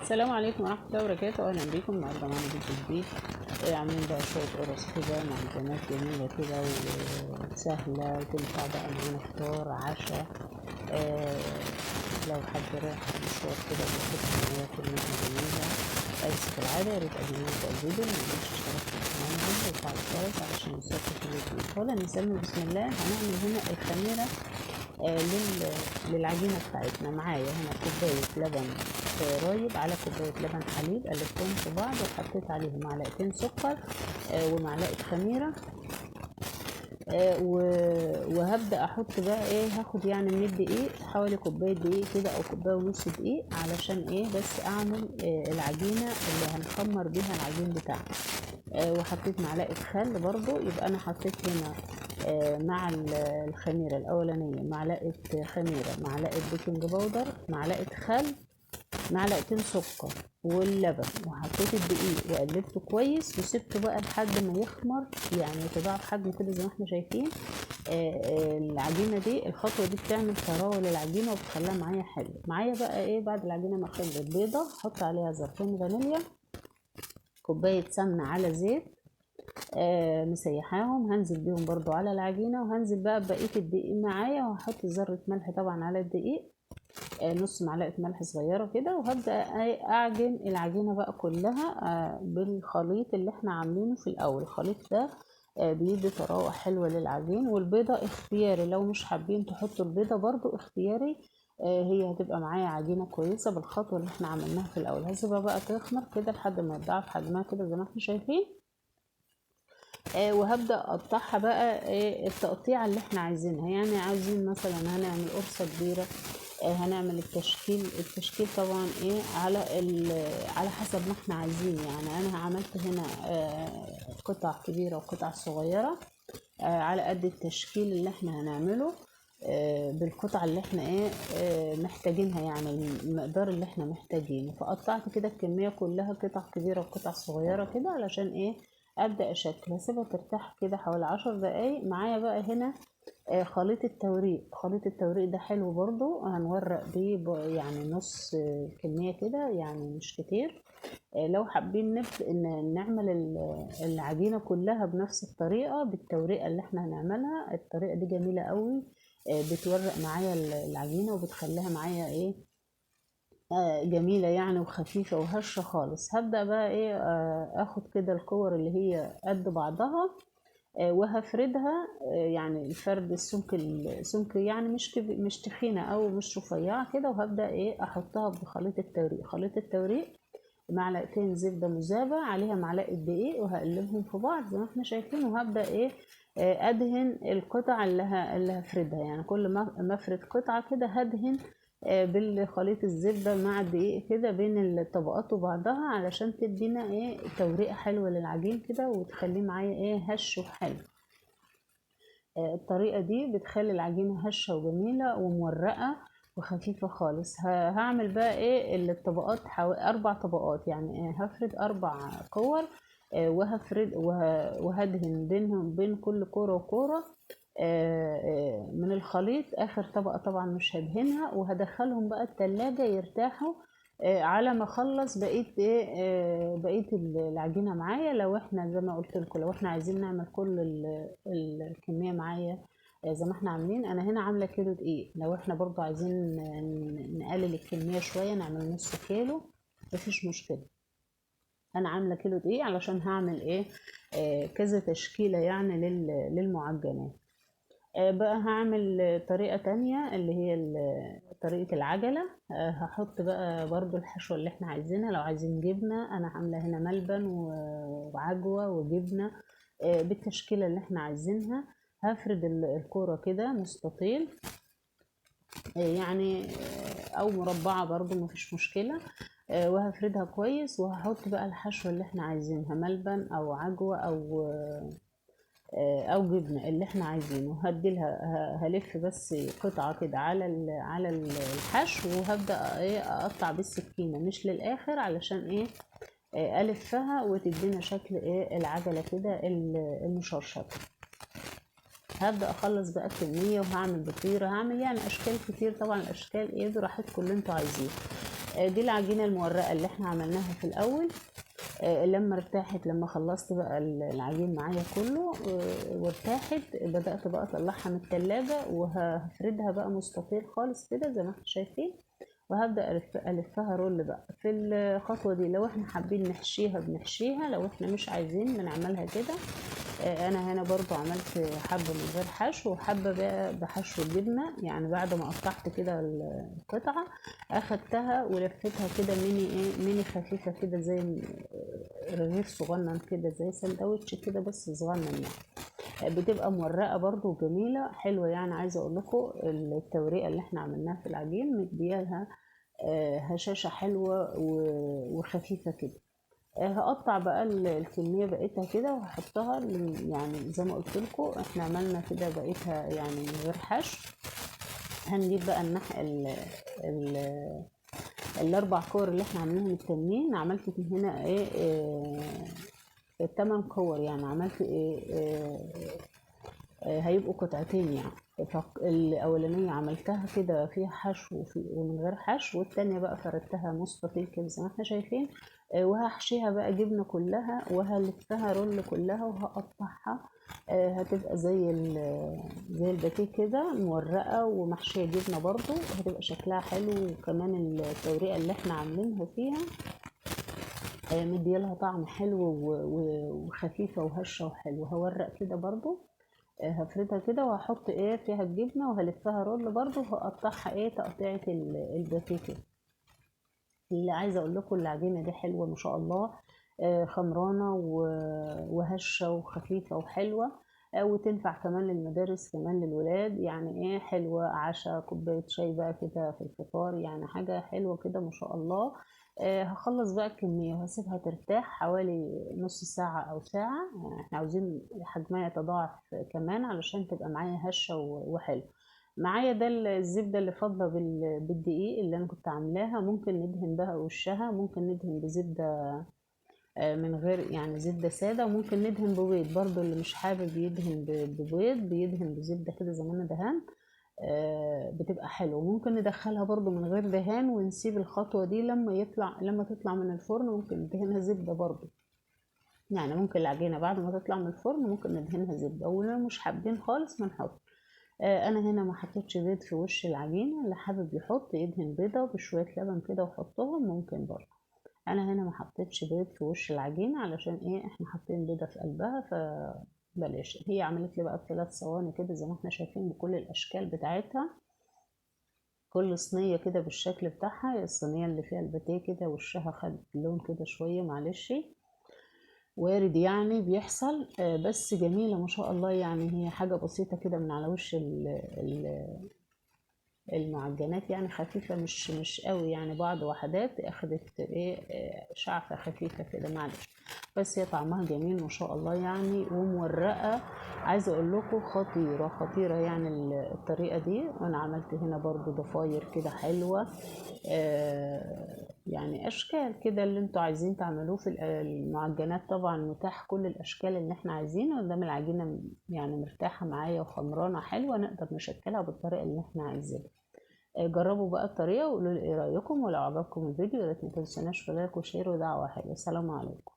السلام عليكم ورحمة الله وبركاته. أهلا بيكم. النهاردة معانا فيديو جديد. عاملين بقى شوية قرص كده، معجنات جميلة كده وسهلة وتنفع بقى معانا فطار عشاء. لو حد رايح مشوار كده بياخدها وياكل منها جميلة. بس كالعادة يا ريت قبل ما نبدأ الفيديو متنسوش تشتركوا في القناة وتفعلوا الجرس علشان يوصلكوا كل جديد. أولا نسمي بسم الله. هنعمل هنا الخميرة للعجينة بتاعتنا. معايا هنا كوباية لبن رايب على كوباية لبن حليب، قلبتهم في بعض وحطيت عليهم معلقتين سكر ومعلقة خميرة. وهبدأ أحط بقى إيه، هاخد يعني من الدقيق حوالي كوباية دقيق كده أو كوباية ونص دقيق، علشان إيه بس أعمل العجينة اللي هنخمر بيها العجين بتاعنا. وحطيت معلقة خل برضو. يبقى أنا حطيت هنا مع الخميرة الأولانية معلقة خميرة، معلقة baking powder، معلقة خل، معلقتين سكر واللبن، وحطيت الدقيق وقلبته كويس وسبته بقى لحد ما يخمر، يعني يتضاعف حجمه كده زي ما احنا شايفين. العجينة دي الخطوة دي بتعمل طراوة للعجينة وبتخليها معايا حلو. معايا بقى ايه بعد العجينة ما خمرت، بيضة احط عليها ظرفين فانيليا، كوباية سمنة على زيت مسيحاهم، هنزل بيهم برضو على العجينة، وهنزل بقى بقية الدقيق معايا، وهحط ذرة ملح طبعا على الدقيق، نص معلقة ملح صغيرة كده، وهبدأ أعجن العجينة بقى كلها بالخليط اللي احنا عاملينه في الأول. الخليط ده بيدي طراوة حلوة للعجين. والبيضة اختياري، لو مش حابين تحطوا البيضة برضو اختياري، هي هتبقى معايا عجينة كويسة بالخطوة اللي احنا عملناها في الأول. هسيبها بقى تخمر كده لحد ما يتضاعف حجمها كده زي ما احنا شايفين. وهبدأ أقطعها بقى التقطيعة اللي احنا عايزينها. يعني عاوزين مثلا هنعمل قرصة كبيرة، هنعمل التشكيل طبعا ايه على حسب ما احنا عايزين. يعني انا عملت هنا قطع كبيرة وقطع صغيرة، على قد التشكيل اللي احنا هنعمله، بالقطع اللي احنا ايه محتاجينها، يعني المقدار اللي احنا محتاجينه. فقطعت كده الكمية كلها قطع كبيرة وقطع صغيرة كده علشان ايه ابدأ اشكل. هسيبها ترتاح كده حوالي 10 دقايق. معايا بقى هنا خليط التوريق. خليط التوريق ده حلو برضو، هنورق بيه يعني نص كمية كده، يعني مش كتير. لو حابين نعمل العجينة كلها بنفس الطريقة بالتوريقة اللي احنا هنعملها، الطريقة دي جميلة قوي، بتورق معايا العجينة وبتخليها معايا ايه جميلة يعني وخفيفة وهشة خالص. هبدأ بقى ايه اخد كده الكور اللي هي قد بعضها، وهفردها، يعني الفرد السمك السمك يعني مش تخينة او مش رفيعة كده. وهبدأ ايه احطها بخليط التوريق. خليط التوريق معلقتين زبدة مذابة عليها معلقة دقيق، وهقلبهم في بعض زي ما احنا شايفين. وهبدأ ايه ادهن القطع اللي هفردها، يعني كل ما افرد قطعة كده هدهن بالخليط الزبدة مع الدقيق كده بين الطبقات وبعضها، علشان تدينا ايه توريقة حلوة للعجين كده وتخليه معايا ايه هش وحلو. الطريقة دي بتخلي العجينة هشة وجميلة ومورقة وخفيفة خالص. هعمل بقى ايه الطبقات حوالي 4 طبقات، يعني هفرد 4 كور، وهفرد وهدهن بين كل كورة وكورة، من الخليط. اخر طبقة طبعا مش هدهنها، وهدخلهم بقى التلاجة يرتاحوا، على ما اخلص بقية ايه، بقية العجينة معايا. لو احنا زي ما قلت لكم لو احنا عايزين نعمل كل الكمية معايا، زي ما احنا عاملين، انا هنا عاملة كيلو دقيق. لو احنا برضو عايزين نقلل الكمية شوية نعمل نص كيلو مفيش مشكلة. انا عاملة كيلو دقيق علشان هعمل ايه، كذا تشكيلة يعني للمعجنات. بقى هعمل طريقة تانية اللي هي طريقة العجلة. هحط بقى برضو الحشوة اللي احنا عايزينها. لو عايزين جبنة، انا عاملة هنا ملبن وعجوة وجبنة، بالتشكيلة اللي احنا عايزينها. هفرد الكورة كده مستطيل، او مربعة برضو مفيش مشكلة، وهفردها كويس. وهحط بقى الحشوة اللي احنا عايزينها، ملبن او عجوة او جبنة اللي احنا عايزينه. هلف بس قطعة كده على الحشو، وهبدأ ايه اقطع بالسكينة مش للاخر علشان ايه، الفها وتدينا شكل ايه العجلة كده المشرشطة. هبدأ اخلص بقى الكمية، وهعمل بطيرة، هعمل يعني اشكال كتير. طبعا الاشكال ايه براحتكم اللي انتوا عايزينه. دي العجينة المورقة اللي احنا عملناها في الاول. لما ارتاحت، لما خلصت بقى العجين معايا كله وارتاحت، بدأت بقى اطلعها من التلاجة وهفردها بقى مستطيل خالص كده زي ما احنا شايفين، وهبدأ ألفها رول بقى. في الخطوة دي لو احنا حابين نحشيها بنحشيها، لو احنا مش عايزين بنعملها كده. انا هنا برضو عملت حبة من غير حشو وحبة بقى بحشو الجبنة، يعني بعد ما قطعت كده القطعة اخدتها ولفتها كده ميني ايه، ميني خفيفة كده زي رغيف صغنن كده، زي سندوتش كده بس صغنن يعني، بتبقى مورقة برضو وجميلة حلوة. يعني عايزة اقول لكم التوريقة اللي احنا عملناها في العجين مديالها هشاشة حلوة وخفيفة كده. هقطع بقى الكمية بقيتها كده وهحطها، يعني زي ما قلت لكم احنا عملنا كده بقيتها يعني من غير حشو. هنجيب بقى الاربع كور اللي احنا عاملينهم التانيين. عملت هنا ايه، 8 كور، يعني عملت ايه، هيبقوا قطعتين يعني. فالاولانيه عملتها كده فيها حشو ومن غير حشو، والتانية بقى فردتها مستطيل كده زي ما احنا شايفين. وهحشيها بقى جبنه كلها وهلفها رول كلها وهقطعها. هتبقى زي الباتيه كده، مورقه ومحشيه جبنه برضو، هتبقى شكلها حلو. وكمان التوريقه اللي احنا عاملينها فيها مديالها طعم حلو وخفيفة وهشه وحلوه. هورق كده برضو، هفردها كده وهحط ايه فيها الجبنة وهلفها رول برضو وهقطعها ايه تقطيعه الباتيه كده. اللي عايزه اقول لكم العجينة دي حلوة ما شاء الله، خمرانه وهشه وخفيفة وحلوه، وتنفع كمان للمدارس كمان للولاد، يعني ايه حلوة عشاء كوباية شاي بقى كده في الفطار، يعني حاجة حلوة كده ما شاء الله. هخلص بقى الكمية وهسيبها ترتاح حوالي نص ساعة أو ساعة، احنا عاوزين حجمها يتضاعف كمان علشان تبقى معايا هشة وحلو. معايا ده الزبدة اللي فاضلة بالدقيق اللي أنا كنت عاملاها، ممكن ندهن بها وشها، ممكن ندهن بزبدة، من غير يعني زبدة سادة، وممكن ندهن ببيض برضو. اللي مش حابب يدهن ببيض بيدهن بزبدة كده زي ما أنا دهنت، بتبقى حلوة. ممكن ندخلها برضو من غير دهان ونسيب الخطوة دي لما تطلع من الفرن ممكن ندهنها زبدة برضو، يعني ممكن العجينة بعد ما تطلع من الفرن ممكن ندهنها زبدة، ولو مش حابين خالص ما نحط. انا هنا ما حطيتش بيض في وش العجينة، اللي حابب يحط يدهن بيضة بشوية لبن كده وحطهم ممكن برضو. انا هنا ما حطيتش بيض في وش العجينة علشان ايه، احنا حاطين بيضة في قلبها فبلاش. هي عملت لي بقى 3 صواني كده زي ما احنا شايفين بكل الاشكال بتاعتها، كل صينية كده بالشكل بتاعها. الصينية اللي فيها الباتيه كده وشها خد لون كده شوية، معلش وارد يعني بيحصل، بس جميلة ما شاء الله. يعني هي حاجة بسيطة كده من على وش المعجنات، يعني خفيفة مش قوي، يعني بعض وحدات اخدت ايه، شعفة خفيفة كده معلش، بس هي طعمها جميل ما شاء الله يعني، ومورقة. عايزة اقول لكم خطيرة خطيرة يعني الطريقة دي. وانا عملت هنا برضو ضفاير كده حلوة، يعني اشكال كده اللي انتوا عايزين تعملوه في المعجنات، طبعا متاح كل الاشكال اللي احنا عايزينها. قدام العجينة يعني مرتاحة معايا وخمرانة حلوة، نقدر نشكلها بالطريقة اللي احنا عايزينها. جربوا بقى الطريقة وقولوا لي ايه رأيكم، ولو عجبكم الفيديو يا ريت ما تنسوناش في like و share ودعوة حلوة. السلام عليكم.